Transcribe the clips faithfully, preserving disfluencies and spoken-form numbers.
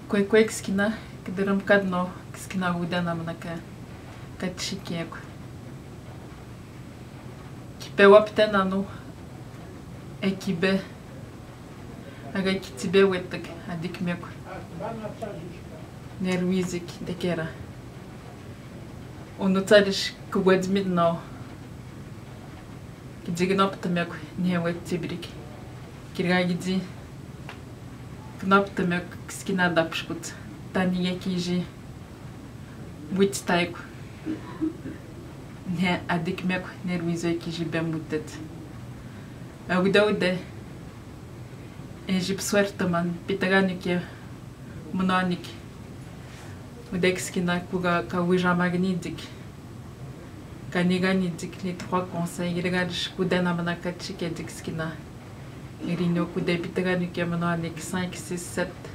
Kwekwe kisikina, kidirim kadno, kisikina uda namna ka, ka tishikeko. Kipe wapita nano, e kibe, aga kitibe wetek, adikimeko. Nerwizik dekera. Ono tarish kugwedmit no. Kidi kinoptemeko ni hewe tibirik. Kiriga kidi kinoptemeko kisikina dapshkut. Tani ye kiji wit taiko. Ni adikimeko nerwizo kiji bem witet. Agude ude. Eji pswerteman, pitaganike. Mnonik. Ude kisikina kuga ka wija magnidik. Ka niganidik ni trois conseils, iriga dish kude namna ka tshike dik kisikina. Irinyo kude pitaganike mnonik cinq, six, sept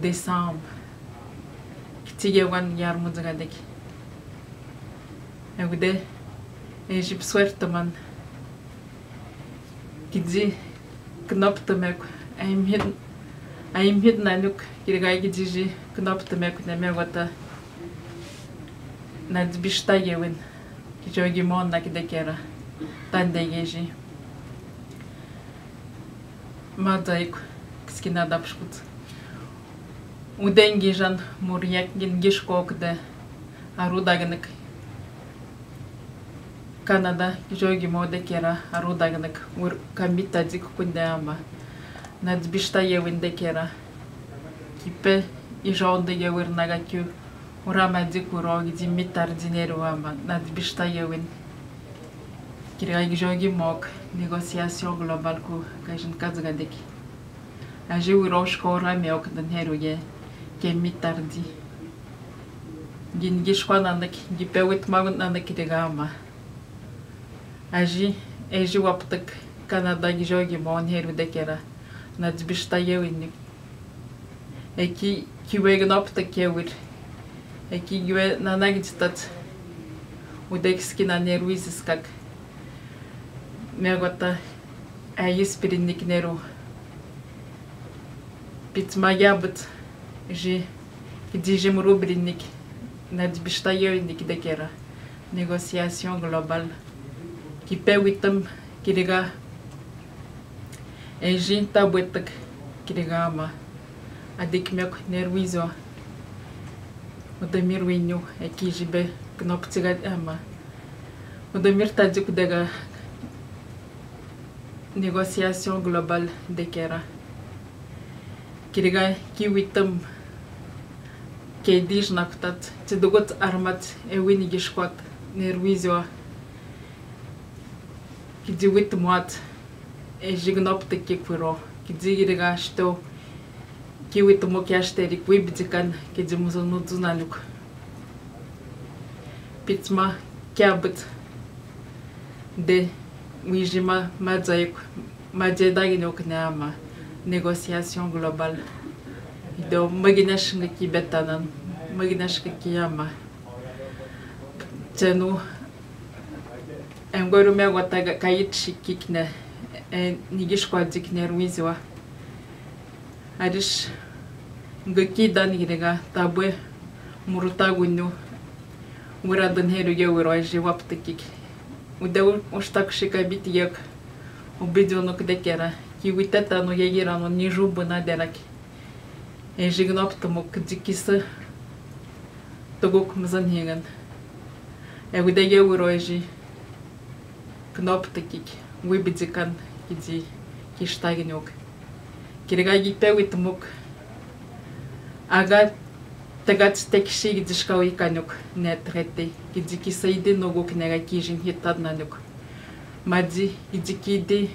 décembre. Kitige wan yar mudzgadek. Agude, eji pswerteman. Kidi kinoptemeko, aimhid, aimhid nanuk, kiriga kidi ji kinoptemeko ne megota. Nadbishta yewin, kijogi mona kidekera, tande yeji. Madaiko, kisikina dapshkut. Ude ngijan muriek ngin gishkok de, arudagnik. Kanada, kijogi mo dekera, arudagnik, wir kamita dik kunde ama. Nadbishta yewin dekera. Kipe, ijon de yewir naga kiu, urama dik uro, gidi mitar dinheru ama. Nadbishta yewin. Kiriga kijogi mok, négociation globale ku, kajin kazgadek. Aji wiro shkora meok den heru ye, ke mitar di. Gin gishkwa nanek, gipe wit magun nanek kiriga ama. Aji, eji waptek, Kanada gijogi mo den heru dekera. Nadbishta yewin nik. Eki, kiwe gnoptek kewir. Eki giwe nanagin titat. Ude kisikina nerwiziskak. Megota, ayi spirinik neru. Pit magyabut, ji, kidi ji muru birinik. Nadbishta yewin nik dekera. Négociation globale. Kipe witem, kiriga. Eji tabwetek, kiriga ama. Adikimeko nerwizo. Udemir winyu, eki jibe, knoptiga ama. Udemir tadi kudega négociation globale dekera. Kiriga ki witem, ke dij naktat, tidugut armat, ewin gishkwat, nerwizo. Kidi wit mwat, eji gnoptek kikwiro, kidi giriga shto, ki wit mo ki ashte rik wibdikan, kidi muzo nudu nanuk. Pitma, kiabut, de, wijima, madzaik, madze dagin ok ne ama, négociation globale. Do, maginash nga ki betanan, maginash nga ki ama. Tenu, Engweru megota ka, ka yitshikik ne, e, nigishkwadik nerwiziwa. Arish, nga ki dan giriga, tabwe, murutagunyu, wira dan heru ge wiro aji waptikik. Ude u, ushtakushika bitigek, ubidiono kdekera, ki witeta no yeyirano ni jubuna deraki. Eji gnoptmuk dikisa tuguk mzanhingan. Egudege wiro eji gnoptikik wibdikan kidi kishtaginuk. Kiriga gipe witmuk aga tagat tekshi gidishka wikanuk ne traité kidi kisa idi nuguk nega kijin hitadnanuk. Madi idi kidi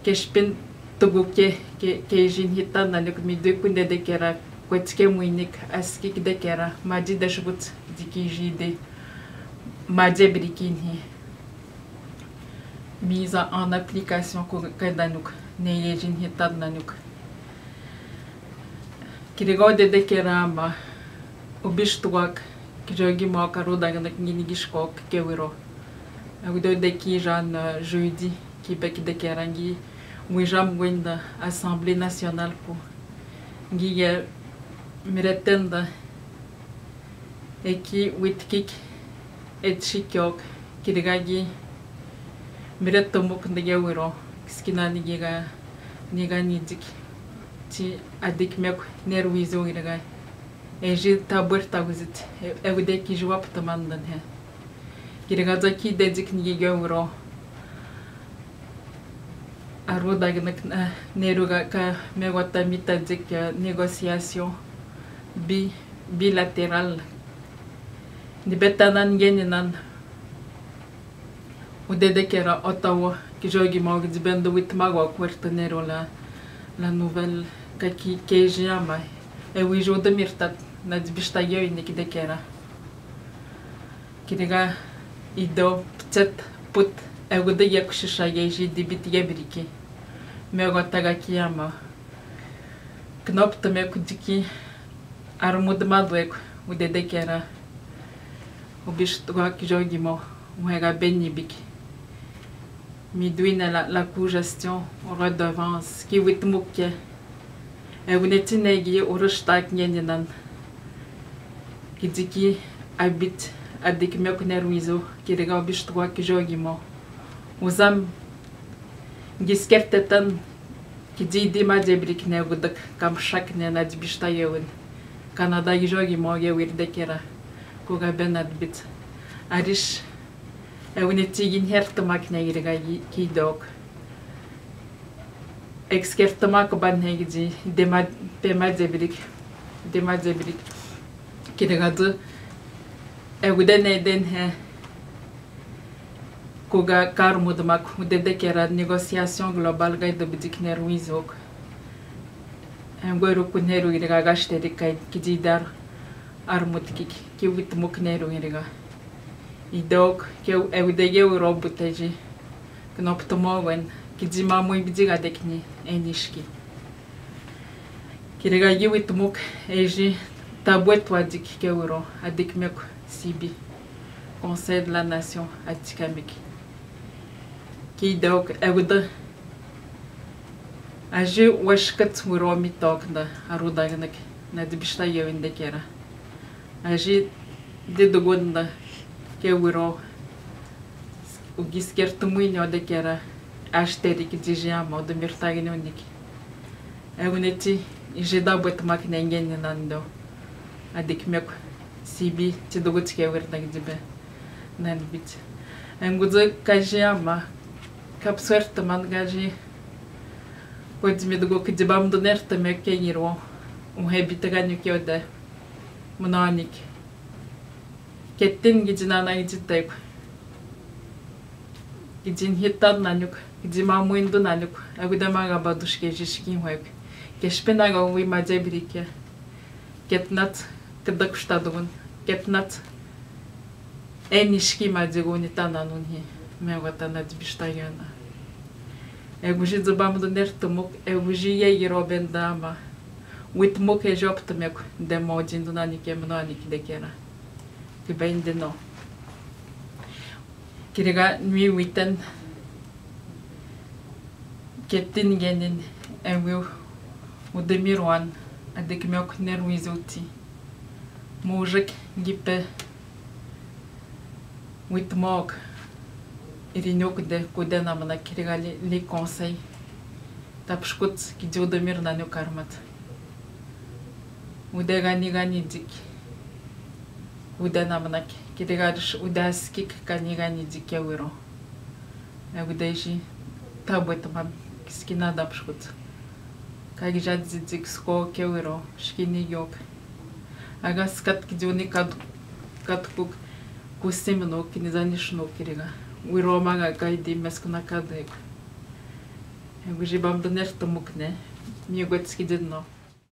Keshpin tuguke, ke, kejin hitan nanuk midui kunde dekera, kwetike mwinik, askik dekera, madi dashgut dikijide, madi brikinhi. Mise en application ku kedanuk, ne yejin hitan nanuk. Kiriga ude dekera ama, ubishtuak, kijogi maka rudaga na kingini gishkok kewiro. Agudo de kijan, eh, jeudi, Québec dekera ngi, wijam gwenda Assemblée nationale ku. Ngiga miretenda eki witikiki eti shikiok, kiriga gi miretemuk ndege wiro, kisikina ngiga niga nidik ti adik mek neruizo kiriga. Eji tabuer taguzit, e, e ude kiji waptamandan he. Kiriga zaki dedik ngiga wiro. Aruda gina, eh, neruga ka megwata mitadik, eh, négociation bi-, bilatérale. Ni betanan ngeninan. Udede kera Ottawa, kijogi mo kidi bendo wit magwa kuerta neru la, la nouvelle, ka ki, keji ama. E wijo de mirtat, na dibista yo ini kide kera. Kiriga ido ptet put, e gude ya kushisha ya ji dibit ya biriki. Megwata gaki ama. Knop teme kudiki, armud madwek, udede kera. Ubist gwa kijogi mo, uhega beni biki. Midwina la, la cogestion, redevance, ki witmuk ke. E gune ti negi urustak ngeninan. Kidiki abit, adik mek neruizo, kiriga ubist gwa kijogi mo. Uzam, ngiskert tetan, kidi di madebrik ne gudak, kamshak ne na dibista yewin. Kanada kijogi mo gewir dekera, kuga ben adbit. Arish, e gune ti gin hertmak ne kiriga gi-, kidok. Ekskertmak ban he kidi, dema, pema debrik, dema debrik. Kiriga du, e gude ne den he, kuga karmudmak, udede kera négociation globale ga ido bidik neruizok. E gweru ku neru kiriga gasterik kai kidi dar armudkik, ki witmuk neru kiriga. Idok, ke e gude ge wiro buteji. Knop tomowen, kidi mamui bidi ga dekni, enishki. Kiriga gi witmuk, eji tabuet wadik ke wiro, adik mek sibi. Conseil de la Nation, adik amek. Kidok, e gude. Aji washkat wiro mitok nda, aruda gnek, na dibista yewin dekera. Aji di dugun nda, ke wiro. Ugisker tumui nyo dekera, asterik diji ama, udo mirtagi nyo nik. E gune ti, iji da buet mak nengen ni nando. Adik mek sibi, ti dugut ke wir dak dibe. Nan bit. E ngudu kaji ama, kapsuert man kaji. Kodi mi dugo kidi bam do nert mek ke ngiro. Uhe bit ganyo ke ode. Mnanik. Ketin gidi nana gidi tek. Gidi nhitan nanyuk, gidi mamuindu nanyuk, agude maga badush ke jishkin hwek. Ke shpina ga wi maje birike. Ketnat, kedak shtadugun, ketnat. Eni shki maje guni tananun hi, me watana dibishta yana. E guji dzubam do ner tumuk, e guji ye yiro bendama. Witmuk e jop tumek, demo jindu nani ke mno ani kidekera. Kibendeno. Kiriga nui witen. Ketin genin, e wiu, udemirwan, adekmeok nerwizuti. Mujek gipe. Witmok, irinyok de, kude namana kiriga li, li conseil. Tapshkut, kidi udemir nanyuk armat. Ude gani gani dik. Ude namana kiriga rish, ude askik gani gani dik ke wiro. E ude ji, tabwet mam, kiskina dapshkut. Kagi jad dik sko ke wiro, shkini yok. Aga skat kidi uni kad, kad kuk, kusim no, kini zanish no kiriga. Wiro maga kaidi meskuna kadek. E guji bam do ner tumuk ne, mi gwet skidin no.